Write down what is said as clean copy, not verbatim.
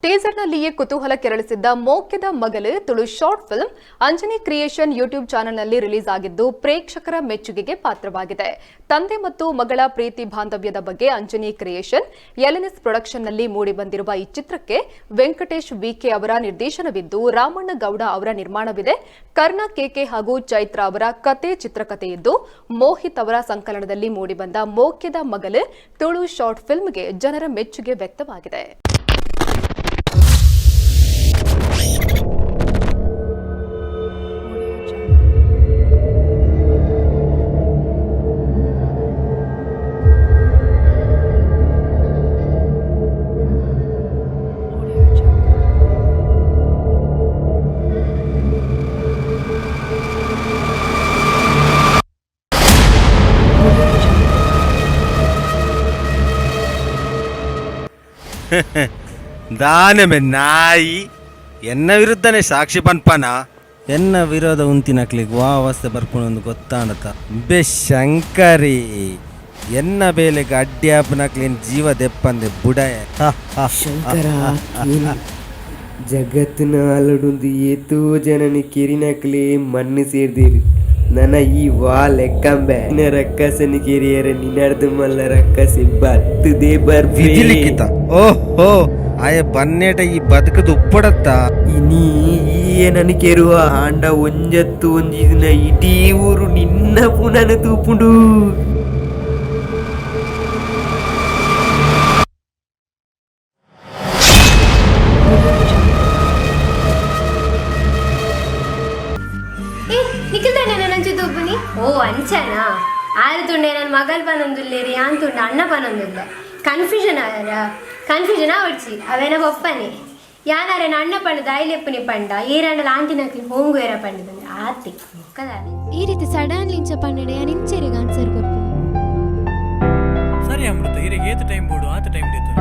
ಟೀಸರ್ನಲ್ಲಿಯೇ ಕುತೂಹಲ ಕೆರಳಿಸಿದ್ದ Mokeda Magalu Tulu short film Anjani creation YouTube ಚಾನೆಲ್ನಲ್ಲಿ release ಆಗಿದ್ದು ಪ್ರೇಕ್ಷಕರ ಮೆಚ್ಚುಗೆಗೆ ಪಾತ್ರವಾಗಿದೆ. ತಂದೆ ಮತ್ತು ಮಗಳ ಪ್ರೀತಿ ಬಾಂಧವ್ಯದ ಬಗ್ಗೆ ಅಂಜನಿ ಕ್ರಿಯೇಷನ್ ಎಲ್ಎನ್ಎಸ್ ಪ್ರೊಡಕ್ಷನ್ನಲ್ಲಿ ಮೂಡಿಬಂದಿರುವ ಈ ಚಿತ್ರಕ್ಕೆ ವೆಂಕಟೇಶ್ ವಿಕೆ ಅವರ ನಿರ್ದೇಶನವಿದ್ದು, ರಾಮಣ್ಣ ಗೌಡ ಅವರ ನಿರ್ಮಾಣವಿದೆ. ಕರ್ಣ ಕೆಕೆ ಹಾಗೂ ಚೈತ್ರ ಅವರ ಕತೆ ಚಿತ್ರಕಥೆಯಿದ್ದು, ಮೋಹಿತ್ ಅವರ ಸಂಕಲನದಲ್ಲಿ ಮೂಡಿಬಂದ ಮೋಕ್ಯದ ಮಗಲು ತುಳು ಶಾರ್ಟ್ ಫಿಲ್ಮ್ಗೆ ಜನರ ಮೆಚ್ಚುಗೆ ವ್ಯಕ್ತವಾಗಿದೆ. ದಾನಮೆ ನಾಯಿ, ಎನ್ನ ವಿರುದ್ಧನೇ ಸಾಕ್ಷಿ ಪನ್ಪನ? ಎನ್ನ ವಿರೋಧ ಉಂತಿನಕ್ಲಿಗೆ ವಾ ಅವಸ್ಥೆ ಬರ್ಕೊಂಡು ಗೊತ್ತಾಣತ. ಬೆ ಶಂಕರಿ, ಎನ್ನ ಬೇಲೆಗೆ ಅಡ್ಡ್ಯಾಪನಕ್ಲಿನ್ ಜೀವ ದೆಪ್ಪಂದೆ ಬುಡಯ. ಶಂಕರ, ಜಗತ್ತಿನ ಅಲಡುಂದು ಏತೋ ಜನನಿ ಕೆರಿನಕ್ಲೆ ಮಣ್ಣು ಸೇರ್ದಿರು. ನನ್ನ ಈ ವಾ ಲೆಕ್ಕಂಬೆ ನಿನ್ನ ರಕ್ಕಸನ ಕೆರಿಯರ ನಿನ್ನರ್ದು ಮಲ್ಲ ರಕ್ಕಸಿ ಬತ್ತದೇ ಬರ್ಬಿ. ವಿಧಿಲಿಖಿತ. ಓಹೋ, ಆಯ ಬನ್ನೇಟ ಈ ಬದುಕದು ಉಪ್ಪಡತ್ತ. ಇನಿ ಈ ನನ್ನ ಕೆರುವ ಆಂಡ ಒಂಜತ್ತು ಒಂಜಿ ದಿನ ಇಡೀ ಊರು ನಿನ್ನ ಪುನನ ತೂಪುಂಡು. ಏ ನಿಖಿಲ್ತಾನೆ ನಂಚು ತೂಪುನಿ. ಓ ಅಂಚನಾ? ಆರು ತುಂಡೆ ನನ್ನ ಮಗಲ್ ಪನೊಂದುಲ್ಲೇರಿ, ಆನ್ ತುಂಡ ಅಣ್ಣ ಪನೊಂದುಲ್ಲೆ. ಕನ್ಫ್ಯೂಷನ್ ಆಯಾರ? ಕನ್ಫ್ಯೂಷನ್ ಆವಡ್ಚಿ, ಅವೇನ ಒಪ್ಪನೆ ಯಾನಾರೆ ಅಣ್ಣ ಪಂಡ ದಾಯಿಲೆಪ್ಪನಿ ಪಂಡ ಏರಾಂಡಲ ಆಂಟಿನಕ್ಲಿ ಹೋಂಗು ಏರ ಪಂಡದಂದ್ರೆ ಆತಿ ಮೊಕ್ಕದಾದೆ. ಈ ರೀತಿ ಸಡನ್ಲಿ ಇಂಚ ಪನ್ನಡ ಯಾನ್ ಇಂಚೆರೆಗ್ ಆನ್ಸರ್ ಕೊರ್ಪುನಿ. ಸರಿ ಅಮೃತ, ಇರೆಗ್ ಏತ್ ಟೈಮ್ ಬೋಡು ಆತ ಟೈಮ್ ದೇತು.